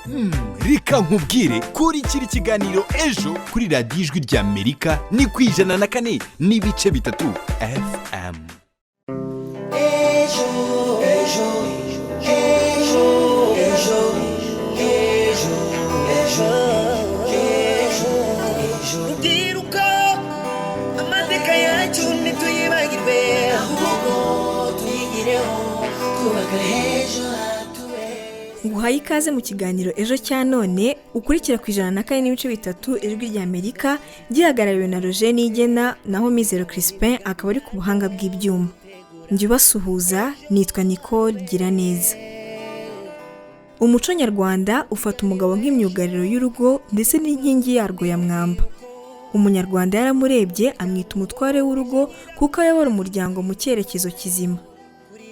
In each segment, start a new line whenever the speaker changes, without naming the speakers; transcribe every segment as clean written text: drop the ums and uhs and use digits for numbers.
Reka nkubwire, kurikira ikiganiro Ejo kuri Radiyo Ijwi ry'Amerika, ni ku 104.3 FM.
Ejo, ejo, ejo, ejo, ejo, ejo, ejo, ejo. Rubyiruko, amateka yacu ntituyibagirwe, ahubwo tuyigireho twubaka h'ejo hatubere.
Nguhaye ikaze mu kiganiro Ejo cya none ukurikira ku 104.3 Ijwi ry'Amerika, gihagarariwe na Roger Nigena, naho Mizero Crispin akaba ari ku buhanga bw'ibyuma. Njye ubasuhuza nitwa Nicole Giraneza. Umuco nyarwanda ufata umugabo nk'imyugariro y'urugo ndetse n'inkingi yarwo ya mwamba. Umunyarwanda yaramurebye amwita umutware w'urugo, kuko ayobora umuryango mu cyerekezo kizima.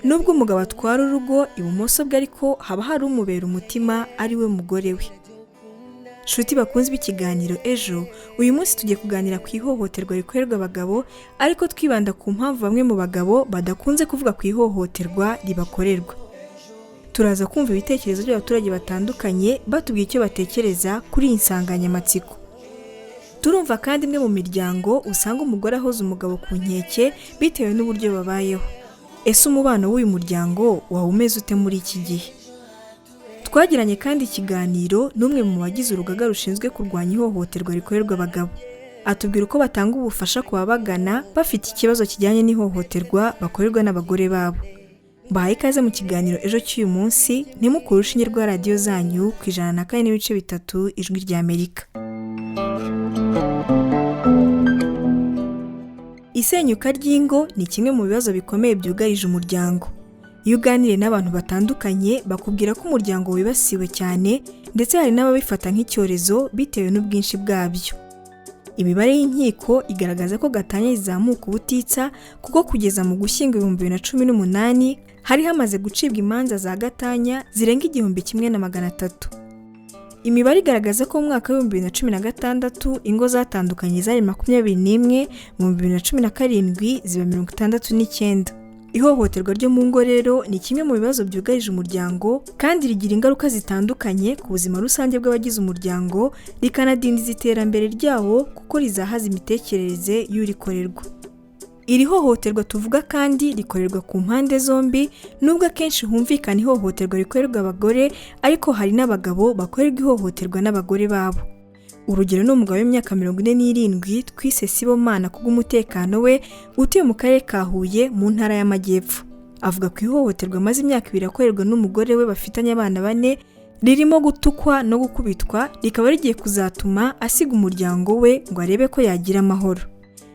Nubwo umugabo atwara urugo, ibumoso bwe ariko haba hari umubera umutima, ari we mugore we. Nshuti bakunze b'ikiganiro Ejo, uyu munsi tugiye kuganira ku ihohoterwa rikorerwa abagabo, ariko twibanda ku mpamvu bamwe mu bagabo badakunze kuvuga ku ihohoterwa ribakorerwa. Turaza kumva ibitekerezo by'abaturage batandukanye batubwiye icyo batekereza kuri iyi nsanganyamatsiko. Turumva kandi imwe mu miryango usanga umugore ahoza umugabo ku nkeke bitewe n'uburyo babayeho. Ese umubano w'uyu muryango waba umeze ute muri iki gihe? Twagiranye kandi ikiganiro n'umwe mu bagize urugaga rushinzwe kurwanya ihohoterwa rikorerwa abagabo, atubwira uko batanga ubufasha ku babagana bafite ikibazo kijyanye n'ihohoterwa bakorerwa n'abagore babo. Mbahaye ikaze mu kiganiro Ejo cy'uyu munsi. Ntimukure urushinge rwa radiyo zanyu ku 104.3 Ijwi ry'Amerika. Isenyuka ry'ingo ni kimwe mu bibazo bikomeye byugarije umuryango. Iyo uganiriye n'abantu batandukanye, bakubwira ko umuryango wibasiwe cyane, ndetse hari n'ababifata nk'icyorezo bitewe n'ubwinshi bwabyo. Imibare y'inkiko igaragaza ko gatanya izamuka ubutitsa, kuko kugeza mu Gushyingo 2018 hari hamaze gucibwa imanza za gatanya zirenga 1300. Imibare igaragaza ko mu mwaka wa 2016 ingo zatandukanye zari 21, mu 2017 ziba 69. Ihohoterwa ryo mu ngo rero ni kimwe mu bibazo byugarije umuryango, kandi rigira ingaruka zitandukanye ku buzima rusange bw'abagize umuryango, rikanadindiza iterambere ryawo kuko rizahaza imitekerereze y'urikorerwa. Iri hohoterwa tuvuga kandi rikorerwa ku mpande zombi. Nubwo akenshi humvikana ihohoterwa rikorerwa abagore, ariko hari n'abagabo bakorerwa ihohoterwa n'abagore babo. Urugero ni umugabo w'imyaka 47 twise Sibomana kubw'umutekano we, utuye mu karere ka Huye mu Ntara y'Amajyepfo. Avuga ku ihohoterwa amaze imyaka 2 akorerwa n'umugore we bafitanye abana bane, ririmo gutukwa no gukubitwa, rikaba rigiye kuzatuma asiga umuryango we ngo arebe ko yagira amahoro.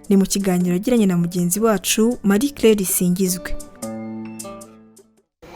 Ni mu kiganiro yagiranye na mugenzi wacu Marie Claire Isingizwe.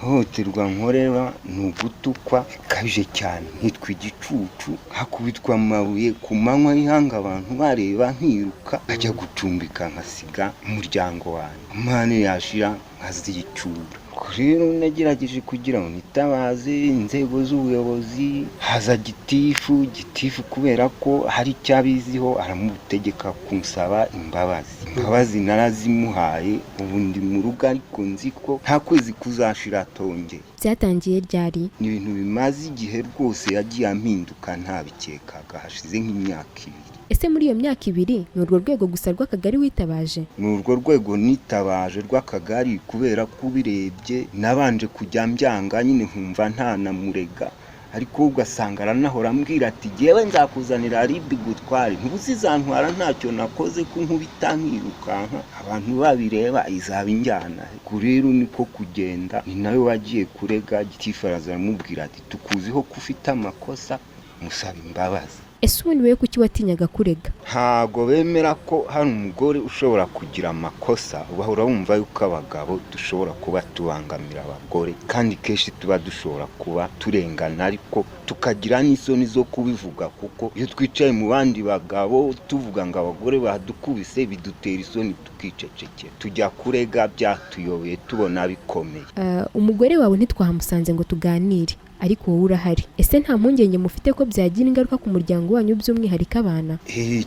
Ihohoterwa nkorera ni ugutukwa bikabije cyane, nkitwa igicucu, hakubitwa amabuye ku manywa y'ihanga abantu bareba, nkiruka nkajya gucumbika, nkasiga umuryango wanjye, amahane yashira nkazicyura. Rero nagerageje kugira ngo nitabaze inzego z'ubuyobozi, haza gitifu. Gitifu kubera ko hari icyo abiziho, aramutegeka kunsaba imbabazi. Imbabazi narazimuhaye, ubu ndi mu rugo, ariko nzi ko nta kwezi kuzashira atongeye.
Byatangiye ryari?
Ni ibintu bimaze igihe rwose, yagiye ampinduka ntabikekaga, hashize nk'imyaka 2.
Ese muri iyo myaka 2 ni urwo rwego gusa rw'akagari witabaje?
Ni urwo rwego nitabaje rw'akagari, kubera ko ubirebye nabanje kujya mbyanga nyine, nkumva ntanamurega, ariko ugasanga aranahora ambwira ati: "Jyewe nzakuzanira RIB gutware, ntibuzizantwara ntacyo nakoze, ko nkubita nkirukanka abantu babireba, izaba injyana." Ubwo rero niko kugenda, ni nawe wagiye kurega. Gitifu araza aramubwira ati: "Tukuziho ko ufite amakosa, musaba imbabazi."
Ese ubundi wowe kuki watinyaga kurega?
Ntago bemera ko hari umugore ushobora kugira amakosa. Bahora bumva yuko abagabo dushobora kuba tubangamira abagore, kandi kenshi tuba dushobora kuba turengana, ariko tukagira n'isoni zo kubivuga, kuko iyo twicaye mu bandi bagabo tuvuga ngo abagore badukubise, bidutera isoni, tukicecekera. Tujya kurega byatuyobeye, tubona bikomeye.
Umugore wawe ntitwahamusanze ngo tuganire. Ariko wowe urahari. Ese nta mpungenge mufite ko byagira ingaruka ku muryango wanyu, by'umwihariko abana?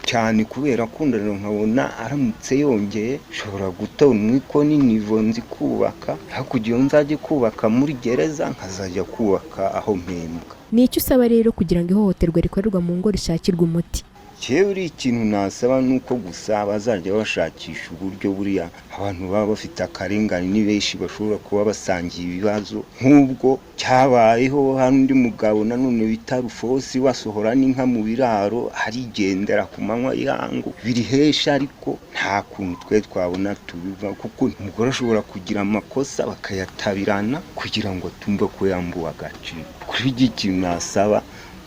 Cyane, kubera ko nkabona aramutse yongeye nshobora gutora umwiko n'inivo nzi kubaka, hakurya nzajye kubaka muri gereza, nkazajya kubaka aho mpembwa.
Ni icyo usaba rero kugira ngo ihohoterwa rikorerwa mu ngo rishakirwe umuti?
Yewe, uri ikintu nasaba ni uko gusa bazajya bashakisha uburyo. Buriya abantu baba bafite akarengane ni benshi, bashobora kuba basangiye ibibazo nk'ubwo cyabayeho. Hari undi mugabo nanone bita Rufosi, wasohora n'inka mu biraro, arigendera ku manywa y'ihangu biri hesha. Ariko nta kuntu twe twabona tubiva, kuko umugore ashobora kugira amakosa bakayatabirana kugira ngo atumve ko yambuwe agaciro. Kuri iki kintu nasaba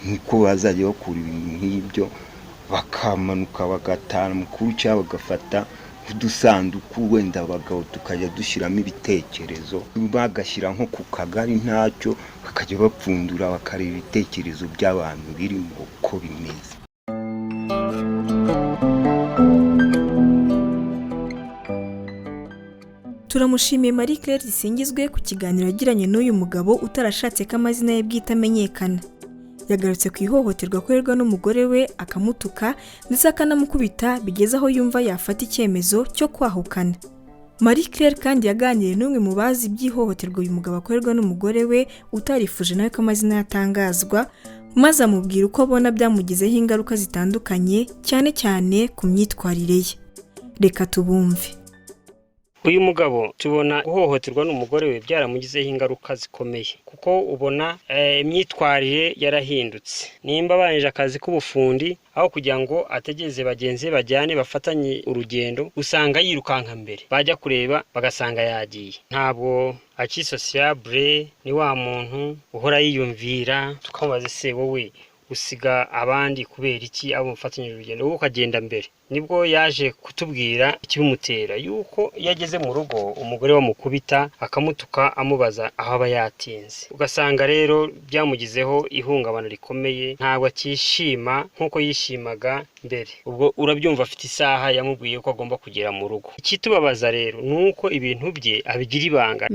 ni uko bazajya bakura ibintu nk'ibyo, bakamanuka bagatara mukuru, cyangwa bagafata nk'udusanduku wenda abagabo tukajya dushyiramo ibitekerezo, bagashyira nko ku kagari ntacyo, bakajya bapfundura bakareba ibitekerezo by'abantu birimo uko bimeze.
Turamushimiye Marie Claire Gisingizwe ku kiganiro yagiranye n'uyu mugabo utarashatse ko amazina ye bwite amenyekana. Yagarutse ku ihohoterwa akorerwa n'umugore we, akamutuka ndetse akanamukubita, bigeze aho yumva yafata icyemezo cyo kwahukana. Marie Claire kandi yaganiriye n'umwe mu bazi iby'ihohoterwa uyu mugabo akorerwa n'umugore we, utarifuje nawe ko amazina yatangazwa, maze amubwira uko abona byamugizeho ingaruka zitandukanye, cyane cyane ku myitwarire ye. Reka tubumve.
Uyu mugabo tubona guhohoterwa n'umugore we byaramugizeho ingaruka zikomeye, kuko ubona imyitwarire yarahindutse. Nimba barangije akazi k'ubufundi, aho kugira ngo ategereze bagenzi be bajyane bafatanye urugendo, usanga yirukanka mbere, bajya kureba bagasanga yagiye. Ntabwo akisosiyabure, ni wa muntu uhora yiyumvira. Tukamubaza: "Se wowe usiga abandi kubera iki, abo mufatanyije urugendo, wowe ukagenda mbere?" Nibwo yaje kutubwira ikibimutera, yuko iyo ageze mu rugo umugore bamukubita, akamutuka, amubaza aho aba yatinze. Ugasanga rero byamugizeho ihungabana rikomeye, ntabwo akishima nk'uko yishimaga mbere. Ubwo urabyumva, afite isaha yamubwiye ko agomba kugera mu rugo. Ikitubabaza rero ni uko ibintu bye abigira ibanga.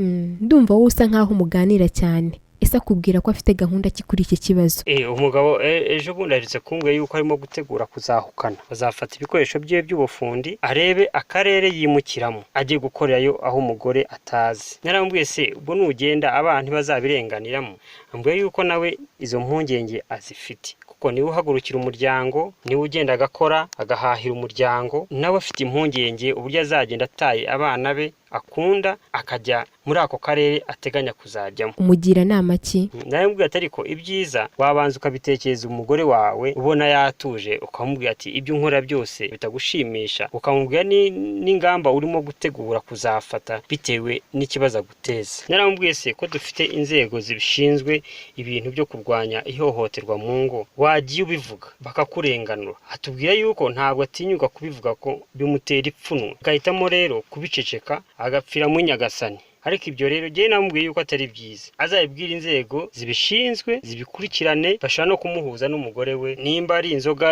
Ndumva wowe usa nkaho muganira cyane. Ese akubwira ko afite gahunda ki kuri iki kibazo?
Umugabo ejo bundi aherutse kumbwira yuko arimo gutegura kuzahukana, bazafata ibikoresho bye by'ubufundi, arebe akarere yimukiramo, ajye gukorerayo aho umugore atazi. Naramubwiye: "Se ubwo nugenda abana ntibazabirenganiramo?" Ambwiye yuko nawe izo mpungenge azifite, kuko niwe uhagurukira umuryango, niwe ugenda agakora agahahira umuryango. Nawe afite impungenge uburyo azagenda ataye abana be akunda, akajya muri ako karere ateganya kuzajyamo.
Umugira nama ki?
Nawe ati: "Ariko ibyiza wabanza ukabitekereza umugore wawe ubona yatuje, ukamubwira ati ibyo nkora byose bitagushimisha, ukamubwira n'ingamba urimo gutegura kuzafata bitewe n'ikibazo aguteza." Naramubwiye: "Se ko dufite inzego zibishinzwe ibintu byo kurwanya ihohoterwa mu ngo, wagiye ubivuga bakakurenganura?" Atubwira yuko ntabwo atinyuka kubivuga, ko bimutera ipfunwe, agahitamo rero kubiceceka, agapfira muri Nyagasani. Ariko ibyo rero njyewe namubwiye yuko atari byiza, azabibwira inzego zibishinzwe zibikurikirane, bashobora no kumuhuza n'umugore we. Nimba ari inzoga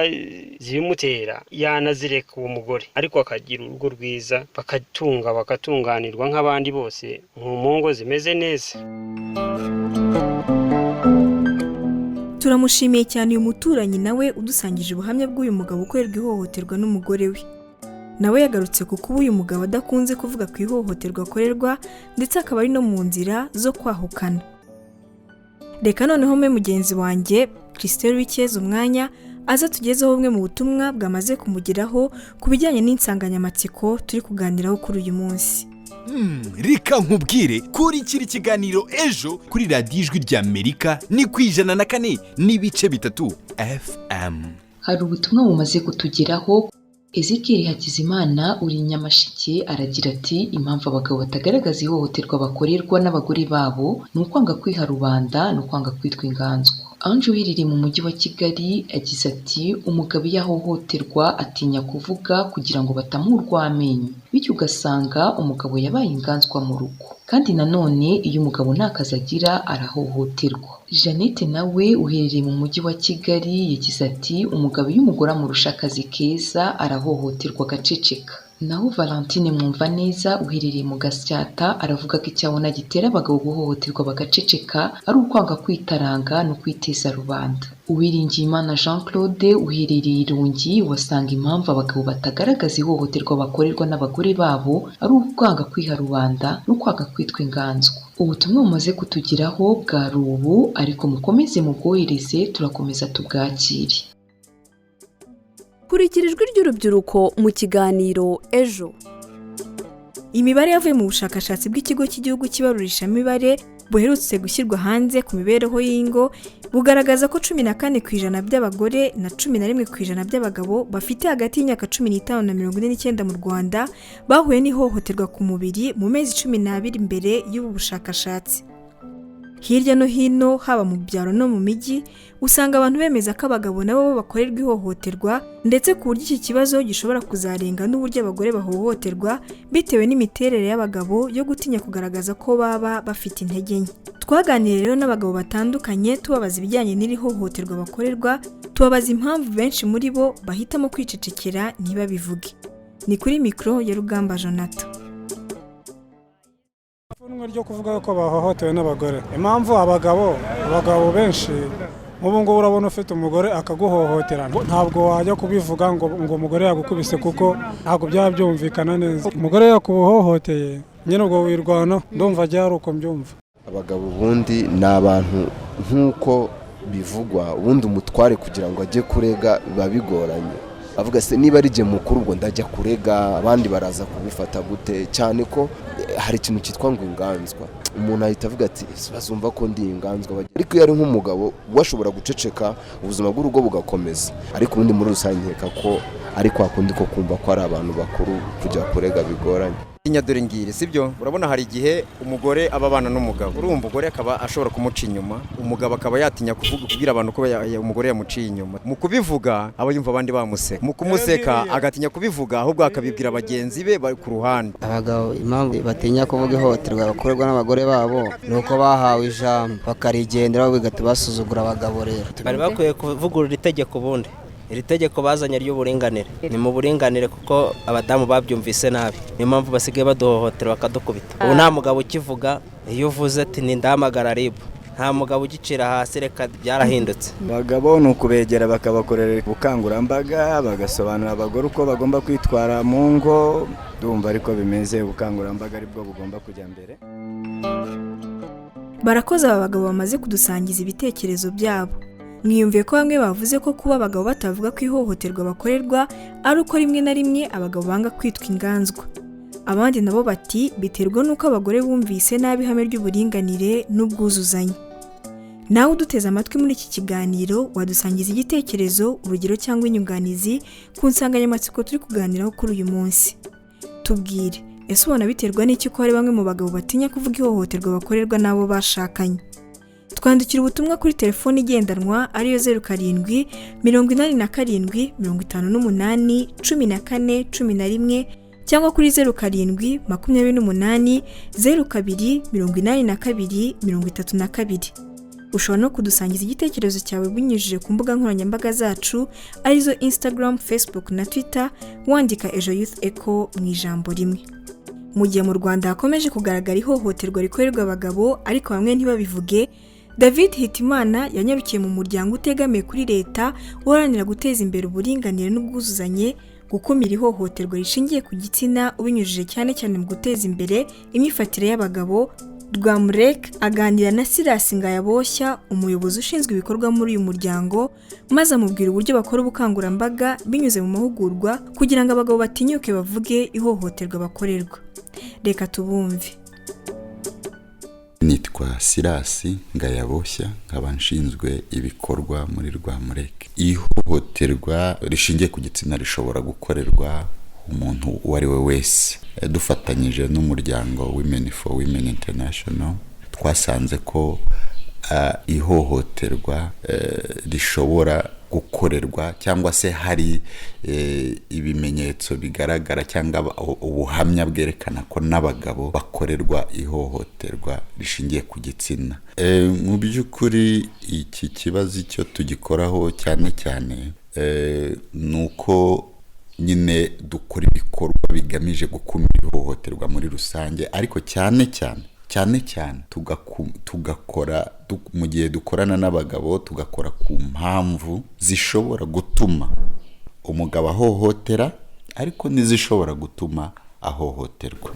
zibimutera, yanazireka uwo mugore, ariko akagira urugo rwiza, bakatunga bakatunganirwa nk'abandi bose mu ngo zimeze neza.
Turamushimiye cyane uyu muturanyi nawe udusangije ubuhamya bw'uyu mugabo ukorerwa ihohoterwa n'umugore we. Nawe yagarutse ku kuba uyu mugabo adakunze kuvuga ku ihohoterwa akorerwa, ndetse akaba ari no mu nzira zo kwahukana. Reka noneho mpe mugenzi wanjye Christelle Wikeza umwanya, aza tugezeho bumwe mu butumwa bwamaze kumugeraho ku bijyanye n'insanganyamatsiko turi kuganiraho kuri uyu munsi.
Reka nkubwire, kurikira ikiganiro Ejo kuri Radiyo Ijwi ry'Amerika ni ku 104.3 FM.
Hari ubutumwa bumaze kutugeraho. Ezekiel Hakizimana uri i Nyamasheke aragira ati: "Impamvu abagabo batagaragaza ihohoterwa bakorerwa n'abagore babo ni ukwanga kwiha rubanda, ni ukwanga kwitwa inganzwa." Ange uherereye mu mujyi wa Kigali agize ati: "Umugabo iyo ahohoterwa atinya kuvuga kugira ngo batamuha urw'amenyo, bityo ugasanga umugabo yabaye inganzwa mu rugo. Kandi nanone iyo umugabo nta kazi agira arahohoterwa." Jeannette nawe uherereye mu mujyi wa Kigali yagize ati: "Umugabo iyo umugore amurusha akazi keza arahohoterwa agaceceka." Naho Valentine Mwumvaneza uherereye mu Gasyata aravuga ko icyabona gitera abagabo guhohoterwa bagaceceka ari ukwanga kwitaranga no kwiteza rubanda. Uwiringiyimana Jean Claude uherereye i Rongi wasanga impamvu abagabo batagaragaza ihohoterwa bakorerwa n'abagore babo ari ukwanga kwiha rubanda no kwanga kwitwa inganzwa. Ubutumwa bumaze kutugeraho bwari ubu, ariko mukomeze mubwohereze, turakomeza tubwakire.
Kurikira Ijwi ry'Urubyiruko mu kiganiro Ejo.
Imibare yavuye mu bushakashatsi bw'Ikigo cy'Igihugu cy'Ibarurishamibare buherutse gushyirwa hanze ku mibereho y'ingo bugaragaza ko 14% by'abagore na 11% by'abagabo bafite hagati y'imyaka 15 na 49 mu Rwanda bahuye n'ihohoterwa ku mubiri mu mezi 12 mbere y'ubu bushakashatsi. Hirya no hino, haba mu byaro no mu mijyi, usanga abantu bemeza ko abagabo nabo bakorerwa ihohoterwa, ndetse ku buryo iki kibazo gishobora kuzarenga n'uburyo abagore bahohoterwa bitewe n'imiterere y'abagabo yo gutinya kugaragaza ko baba bafite intege nke. Twaganiriye rero n'abagabo batandukanye, tubabaza ibijyanye n'iri hohoterwa bakorerwa, tubabaza impamvu benshi muri bo bahitamo kwicecekera ntibabivuge. Ni kuri mikoro ya Rugamba Jonathan.
Ipfunwe ryo kuvuga ko bahohotewe n'abagore. Impamvu abagabo benshi nk'ubu ngubu, urabona ufite umugore akaguhohotera, ntabwo wajya kubivuga ngo umugore yagukubise, kuko ntabwo byaba byumvikana neza. Umugore yakuhohoteye nyine, ubwo wirwana. Ndumva ajya ari uko mbyumva.
Abagabo ubundi ni abantu nk'uko bivugwa, ubundi umutware kugira ngo ajye kurega biba bigoranye. Avuga se niba ari jye mukuru, ubwo ndajya kurega abandi baraza kubifata gute? Cyane ko hari ikintu cyitwa ngo inganzwa. Umuntu ahita avuga ati: "Bazumva ko ndi inganzwa." Ariko iyo ari nk'umugabo, we ashobora guceceka, ubuzima bw'urugo bugakomeza. Ariko ubundi muri rusange nkeka ko ari kwa kundi ko kumva ko ari abantu bakuru, kujya kurega bigoranye.
Dore ngiri, sibyo? Urabona hari igihe umugore aba abana n'umugabo, urumva umugore akaba ashobora kumuca inyuma, umugabo akaba yatinya kuvuga, kubwira abantu ko umugore yamuciye inyuma. Mu kubivuga aba yumva abandi bamuseka, mu kumuseka agatinya kubivuga, ahubwo akabibwira bagenzi be bari ku ruhande.
Abagabo impamvu batinya kuvuga ihohoterwa bakorerwa n'abagore babo ni uko bahawe ijambo bakarigenderaho, bigatuma basuzugura abagabo rero.
Bari bakwiye kuvugurura itegeko. Ubundi iri tegeko bazanye ry'uburinganire ni mu buringanire, kuko abadamu babyumvise nabi, niyo mpamvu basigaye baduhohotera bakadukubita. Ubu nta mugabo ukivuga. Iyo uvuze ati "Nindahamagara RIB", nta mugabo ugicira hasi, reka, byarahindutse.
Abagabo ni ukubegera, bakabakorera ubukangurambaga, bagasobanurira abagore uko bagomba kwitwara mu ngo. Ndumva ariko bimeze, ubukangurambaga aribwo bugomba kujya mbere.
Barakoze aba bagabo bamaze kudusangiza ibitekerezo byabo. Mwiyumviye ko bamwe bavuze ko kuba abagabo batavuga ko ihohoterwa bakorerwa ari uko rimwe na rimwe abagabo banga kwitwa inganzwa. Abandi nabo bati biterwa n'uko abagore bumvise nabi ihame ry'uburinganire n'ubwuzuzanye. Nawe uduteze amatwi muri iki kiganiro, wadusangiza igitekerezo, urugero cyangwa inyunganizi ku nsanganyamatsiko turi kuganiraho kuri uyu munsi. Tubwire, ese ubona biterwa n'iki ko hari bamwe mu bagabo batinya kuvuga ihohoterwa bakorerwa n'abo bashakanye? Twandikira ubutumwa kuri telefoni igendanwa ariyo 0787581411, cyangwa kuri 0728028232. Ushobora no kudusangiza igitekerezo cyawe binyujije ku mbuga nkoranyambaga zacu arizo Instagram, Facebook na Twitter, wandika Ejo Youth Echo mu ijambo rimwe. Mu gihe mu Rwanda hakomeje kugaragara ihohoterwa rikorerwa abagabo ariko bamwe ntibabivuge, David Hitimana yanyarukiye mu muryango utegamiye kuri leta uharanira guteza imbere uburinganire n'ubwuzuzanye, gukumira ihohoterwa rishingiye ku gitsina ubinyujije cyane cyane mu guteza imbere imyifatire y'abagabo, Rwamrec. Aganira na Silas Ngayaboshya, umuyobozi ushinzwe ibikorwa muri uyu muryango, maze amubwira uburyo bakora ubukangurambaga binyuze mu mahugurwa kugira ngo abagabo batinyuke bavuge ihohoterwa bakorerwa. Reka tubumve.
Nitwa Silas Ngayaboshya, nkaba nshinzwe ibikorwa muri Rwamrec. Ihohoterwa rishingiye ku gitsina rishobora gukorerwa umuntu uwo ari we wese. Dufatanyije n'umuryango Women for Women International, twasanze ko ihohoterwa rishobora gukorerwa cyangwa se hari ibimenyetso bigaragara cyangwa ubuhamya bwerekana ko n'abagabo bakorerwa ihohoterwa rishingiye ku gitsina. Mu by'ukuri iki kibazo icyo tugikoraho cyane cyane ni uko Nyine dukora ibikorwa bigamije gukumira ihohoterwa muri rusange, ariko cyane cyane cyane cyane tugakora mu gihe dukorana n'abagabo, tugakora ku mpamvu zishobora gutuma umugabo ahohotera, ariko n'izishobora gutuma ahohoterwa.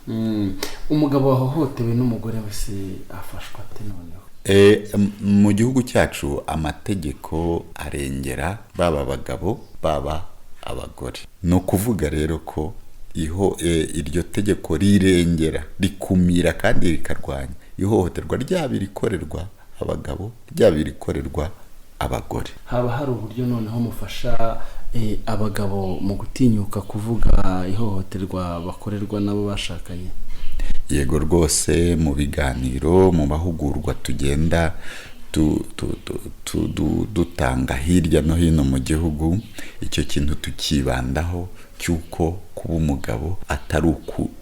Umugabo wahohotewe n'umugore wese afashwa ate noneho?
Mu gihugu cyacu amategeko arengera baba abagabo baba abagore. Ni ukuvuga rero ko iryo tegeko rirengera, rikumira kandi rikarwanya ihohoterwa, ryaba irikorerwa abagabo, ryaba irikorerwa abagore.
Haba hari uburyo noneho mufasha abagabo mu gutinyuka kuvuga ihohoterwa bakorerwa nabo bashakanye?
Yego rwose, mu biganiro, mu mahugurwa tugenda dutanga hirya no hino mu gihugu, icyo kintu tukibandaho cy'uko kuba umugabo atari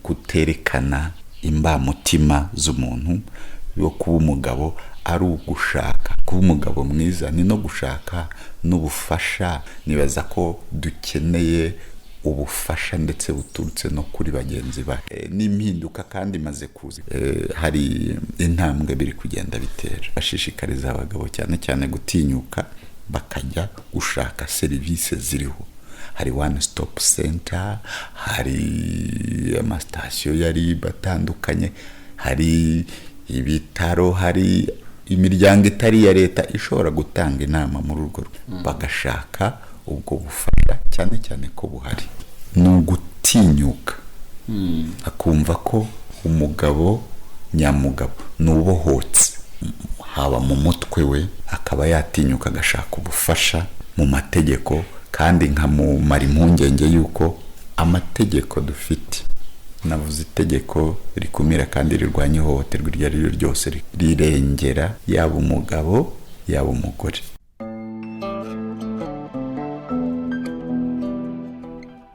kuterekana imbamutima z'umuntu, yo kuba umugabo ari ugushaka kuba umugabo mwiza, ni no gushaka n'ubufasha. Nibaza ko dukeneye ubufasha ndetse buturutse no kuri bagenzi bacu. N'impinduka kandi imaze kuza, hari intambwe biri kugenda bitera. Bashishikariza abagabo cyane cyane gutinyuka bakajya gushaka serivisi ziriho. Hari one stop center, hari amasitasiyo ya RIB atandukanye, hari ibitaro, hari imiryango itari iya leta ishobora gutanga inama muri urwo, bagashaka ubwo bufasha, cyane cyane ko buhari. Ni ugutinyuka akumva ko umugabo nyamugabo ni ubohotse, haba mu mutwe we, akaba yatinyuka agashaka ubufasha mu mategeko. Kandi nkamumara impungenge y'uko amategeko dufite, navuze itegeko rikumira kandi rirwanya ihohoterwa iryo ari ryo ryose, rirengera yaba umugabo yaba umugore.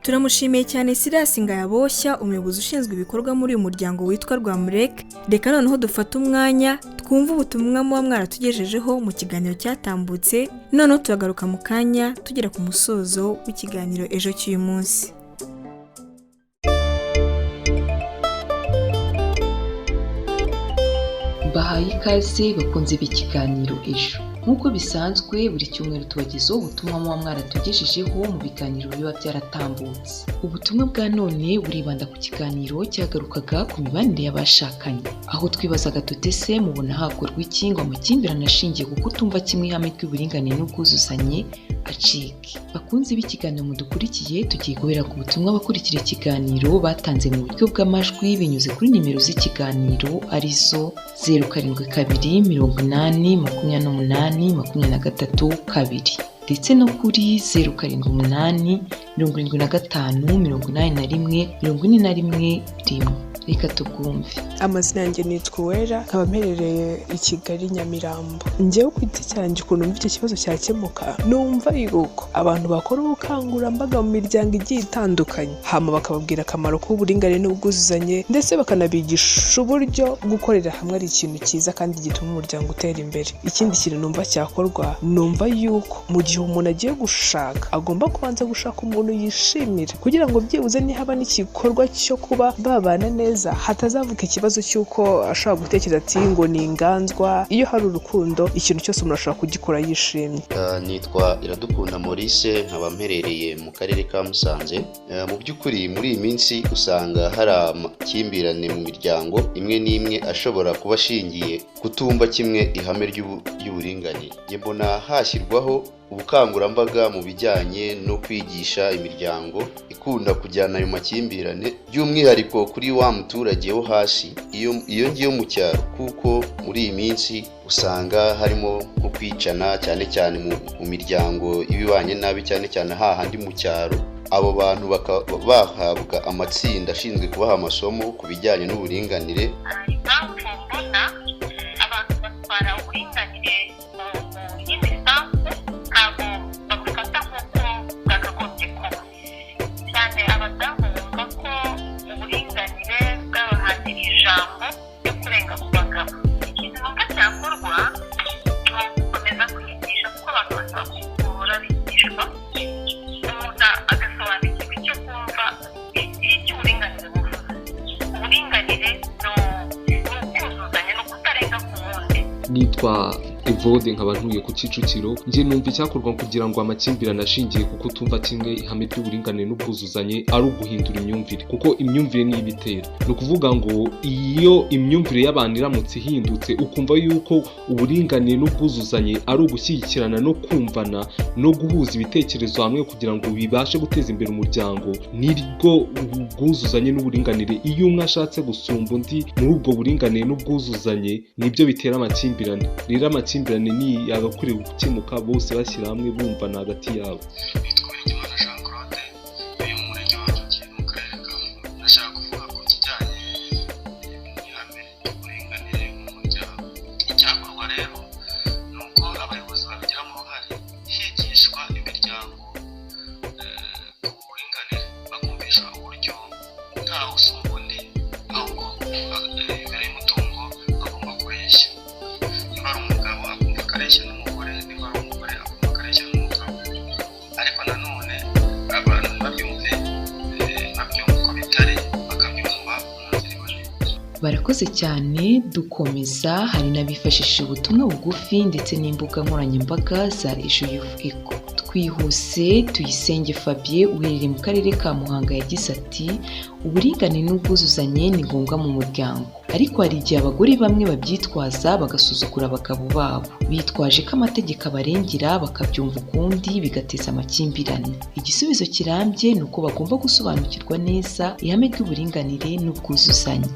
Turamushimiye cyane Silas Ngayaboshya, umuyobozi ushinzwe ibikorwa muri uyu muryango witwa Rwamurek. Reka noneho dufate umwanya twumve ubutumwa muba mwaratugejejeho mu kiganiro cyatambutse, noneho turagaruka mu kanya tugera ku musozo w'ikiganiro ejo cy'uyu munsi.
Bahaye ikaze bakunze ikiganiro ejo. Nk'uko bisanzwe buri cyumweru tubagezaho ubutumwa muba mwaratugejejeho mu biganiro biba byaratambutse. Ubutumwa bwa none buribanda ku kiganiro cyagarukaga ku mibanire y'abashakanye, aho twibazaga tutese mubona hakorwa iki ngo amakimbirane ashingiye ku kutumva kimwe ihame ry'uburinganire n'ubwuzuzanye acike. Bakunze b'ikiganiro mudukurikiye, tugiye guhera ku butumwa abakurikira ikiganiro batanze mu buryo bw'amajwi binyuze kuri nimero z'ikiganiro arizo 072 80 28 23 2 ndetse no kuri 078 75 81 41 1. Reka tubwumve.
Amazina yanjye nitwa Uwera, nkaba mperereye i Kigali Nyamirambo. Njyewe ku giti cyanjye ukuntu numva icyo kibazo cyakemuka, numva yuko abantu bakora ubukangurambaga mu miryango igiye itandukanye, hama bakababwira akamaro k'uburinganire n'ubwuzuzanye, ndetse bakanabigisha uburyo gukorera hamwe ari ikintu cyiza kandi gituma umuryango utera imbere. Ikindi kintu numva cyakorwa, numva yuko mu gihe umuntu agiye gushaka agomba kubanza gushaka umuntu yishimira, kugira ngo byibuze nihaba n'igikorwa cyo kuba babana neza hatazavuka ikibazo cy'uko ashobora gutekereza ati ngo ni inganzwa. Iyo hari urukundo ikintu cyose umuntu ashobora kugikora yishimye.
Nitwa Iradukunda Maurice, nkaba mperereye mu karere ka Musanze. Mu by'ukuri muri iyi minsi usanga hari amakimbirane mu miryango imwe n'imwe ashobora kuba ashingiye kutumva kimwe ihame ry'uburinganire. Njye mbona hashyirwaho ubukangurambaga mu bijyanye no kwigisha imiryango ikunda kujyana ayo makimbirane, by'umwihariko kuri wa muturage wo hasi iyo ngiyo mu cyaro, kuko muri iyi minsi usanga harimo nko kwicana cyane cyane mu miryango ibibanye nabi, cyane cyane hahandi mu cyaro. Abo bantu bakaba bahabwa amatsinda ashinzwe kubaha amasomo ku bijyanye n'uburinganire.
Impamvu mbona abantu batwara uburinganire mu yindi sanse ntabwo babufata nk'uko bwakagombye kuba, cyane abadamu bumva ko uburinganire bwabahaye ijambo ryo kurenga ku bagabo. Ikintu numva cyakorwa ni ugukomeza kwigisha, kuko abantu basaba guhora bigishwa, umuntu agasobanukirwa icyo
Nitwa Evode, nkaba ntuye ku Kicukiro. Njye numva icyakorwa kugira ngo amakimbirane ashingiye ku kutumva kimwe ihame ry'uburinganire n'ubwuzuzanye ari uguhindura imyumvire, kuko imyumvire niyo ibitera. Ni ukuvuga ngo iyo imyumvire y'abantu iramutse ihindutse, ukumva yuko uburinganire n'ubwuzuzanye ari ugushyigikirana no kumvana no guhuza ibitekerezo hamwe kugira ngo bibashe guteza imbere umuryango, nirwo bwuzuzanye n'uburinganire. Iyo umwe ashatse gusumba undi muri ubwo buringanire n'ubwuzuzanye, nibyo bitera amakimbirane. Rero amakimbirane ni yagakwiriye gukemuka bose bashyira hamwe, bumvana hagati yabo.
Jean Claude, uyu mu murenge wa Rugi mu karere ka Huye. Ndashaka kuvuga ku kijyanye n'ihame ry'uburinganire mu muryango. Icyakorwa rero ni uko abayobozi babigiramo uruhare, higishwa imiryango ku buringanire, bakumvisha uburyo ntawe usumba undi, ahubwo imbere y'umutungo bagomba kureshya. Niba ari umugabo akumva akareshya n'umugore, niba ari umugore akumva akareshya n'umugabo. Ariko nanone abantu babyumve babyumva uko bitari, bakabyumva mu nzira iboneye.
Barakoze cyane. Dukomeza, hari n'abifashishije ubutumwa bugufi ndetse n'imbuga nkoranyambaga za Ejo Youth Echo. Twihuse, Tuyisenge Fabien uherereye mu karere ka Muhanga yagize ati: "Uburinganire n'ubwuzuzanye ni ngombwa mu muryango, ariko hari igihe abagore bamwe babyitwaza bagasuzugura abagabo babo bitwaje ko amategeko abarengera, bakabyumva ukundi, bigateza amakimbirane. Igisubizo kirambye ni uko bagomba gusobanukirwa neza ihame ry'uburinganire n'ubwuzuzanye."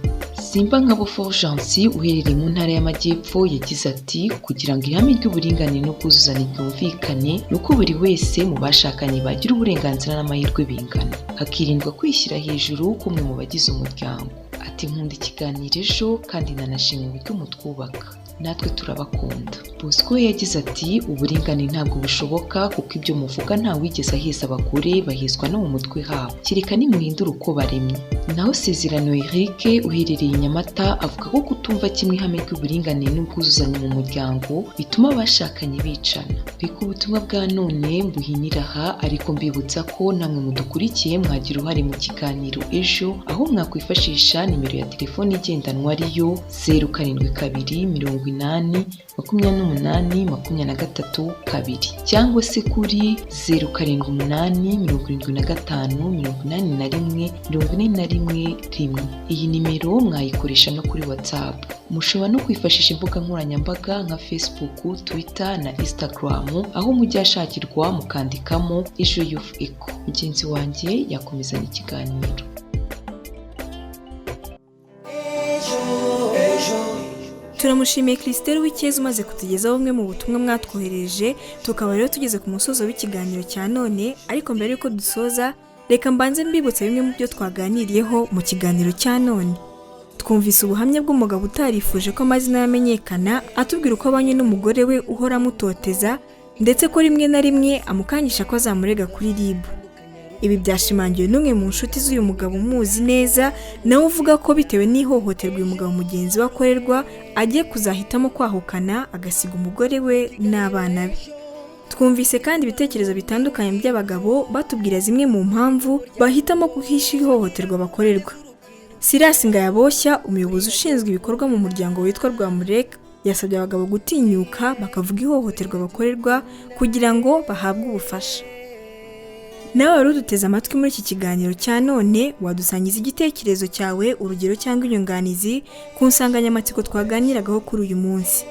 Simba Nkabo Fulgence uherereye mu ntara y'Amajyepfo yagize ati: "Kugira ngo ihame ry'uburinganire n'ubwuzuzanye ryumvikane, ni uko buri wese mu bashakanye bagira uburenganzira n'amahirwe bingana, hakirindwa kwishyira hejuru k'umwe mu bagize umuryango." Ati: "Nkunda ikiganiro Ejo kandi nanashima uburyo mutwubaka, natwe turabakunda." Bosco we yagize ati: "Uburinganire ntabwo bushoboka kuko ibyo muvuga ntawigeze aheza abagore, bahezwa no mu mutwe habo, kereka nimuhindura uko baremye." Naho Sezerano Eric uherereye i Nyamata avuga ko kutumva kimwe ihame ry'uburinganire n'ubwuzuzanye mu muryango bituma abashakanye bicana. Reka ubutumwa bwa none mbuhinire aha, ariko mbibutsa ko namwe mudukurikiye mwagira uruhare mu kiganiro Ejo, aho mwakwifashisha nimero ya telefoni igendanwa ariyo 0728028232 cyangwa se kuri 0787581411. Iyi nimero mwayikoresha no kuri WhatsApp. Mushobora no kwifashisha imbuga nkoranyambaga nka Facebook, Twitter na Instagram, aho mujya ashakirwa mukandikamo Ejo Youth Echo. Mugenzi wanjye yakomezanya ikiganiro.
Turamushimiye Christelle W'icyeza umaze kutugezaho bumwe mu butumwa mwatwohereje. Tukaba rero tugeze ku musozo w'ikiganiro cya none, ariko mbere y'uko dusoza, reka mbanze mbibutse bimwe mu byo twaganiriyeho mu kiganiro cya none. Twumvise ubuhamya bw'umugabo utarifuje ko amazina ye amenyekana, atubwira uko abanye n'umugore we uhora amutoteza, ndetse ko rimwe na rimwe amukangisha ko azamurega kuri RIB. Ibi byashimangiwe n'umwe mu nshuti z'uyu mugabo umuzi neza, nawe uvuga ko bitewe n'ihohoterwa uyu mugabo mugenzi we akorerwa, agiye kuzahitamo kwahukana agasiga umugore we n'abana be. Twumvise kandi ibitekerezo bitandukanye by'abagabo batubwira zimwe mu mpamvu bahitamo guhisha ihohoterwa bakorerwa. Silas Ngayaboshya, umuyobozi ushinzwe ibikorwa mu muryango witwa Rwamurek, yasabye abagabo gutinyuka bakavuga ihohoterwa bakorerwa kugira ngo bahabwe ubufasha. Nawe wari uduteze amatwi muri iki kiganiro cya none, wadusangiza igitekerezo cyawe, urugero cyangwa inyunganizi ku nsanganyamatsiko twaganiragaho kuri uyu munsi.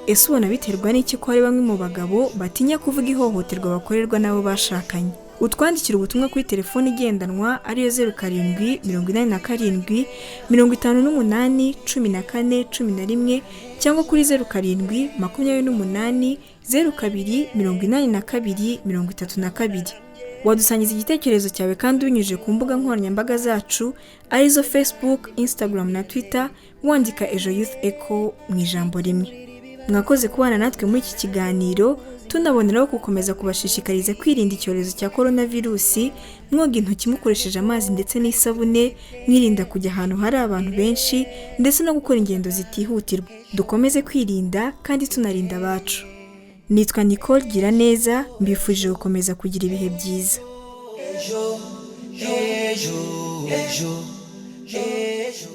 Ese ubona biterwa n'iki ko hari bamwe mu bagabo batinya kuvuga ihohoterwa bakorerwa n'abo bashakanye? Utwandikira ubutumwa kuri telefoni igendanwa ariyo 0787581411 cyangwa kuri 0728028232. Wadusangiza igitekerezo cyawe kandi ubinyujije ku mbuga nkoranyambaga zacu arizo Facebook, Instagram na Twitter, wandika Ejo Youth Echo mu ijambo rimwe. Mwakoze kubana natwe muri iki kiganiro, tunaboneraho gukomeza kubashishikariza kwirinda icyorezo cya korona virusi, mwoga intoki mukoresheje amazi ndetse n'isabune, mwirinda kujya ahantu hari abantu benshi ndetse no gukora ingendo zitihutirwa. Dukomeze kwirinda kandi tunarinda abacu. Nitwa Nicole Giraneza, mbifurije gukomeza kugira ibihe byiza.
Ejo, ejo, ejo, ejo.